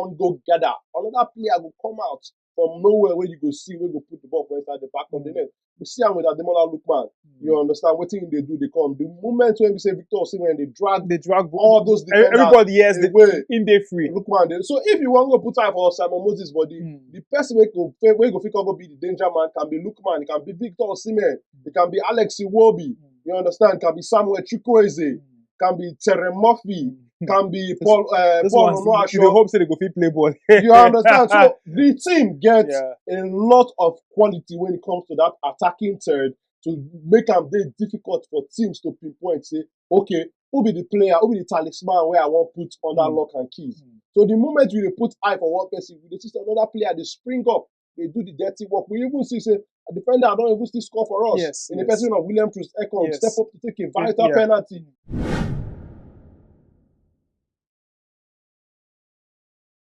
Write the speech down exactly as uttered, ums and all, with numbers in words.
don go gather. Another player go come out from nowhere wey you go see, wey go put the ball for inside the back of the net. We see am with Ademola Lookman. You understand wetin him dey do dey come. The moment wey be say Victor Osimhen dey drag They drag all those Every- defenders Everybody, yes, they, away, in day free. Lookman dey. So if you wan go put eye for Simon Moses body, Mm. the person wey go fit- wey go fit come go be the danger man can be Lookman, it can be Victor Osimhen, it can be Alex Iwobi. You understand? Can be Samuel Chukwueze, can be Terence Murphy, can be Paul uh, Those Paul ones, you dey Onuachu. Hope say they go fit play ball. You understand? So the team gets Yeah. a lot of quality when it comes to that attacking third to make am dey difficult for teams to pinpoint say, okay, who be the player, who be the talisman where I want put under Mm. lock and keys. Mm. So the moment you dey put eye for one person, you dey see say another player dey spring up, they do the dirty work. We even see say a defender don't even still score for us. Yes, In the yes. person of William Troost Ekong, Yes. step up to take a vital Yeah. penalty.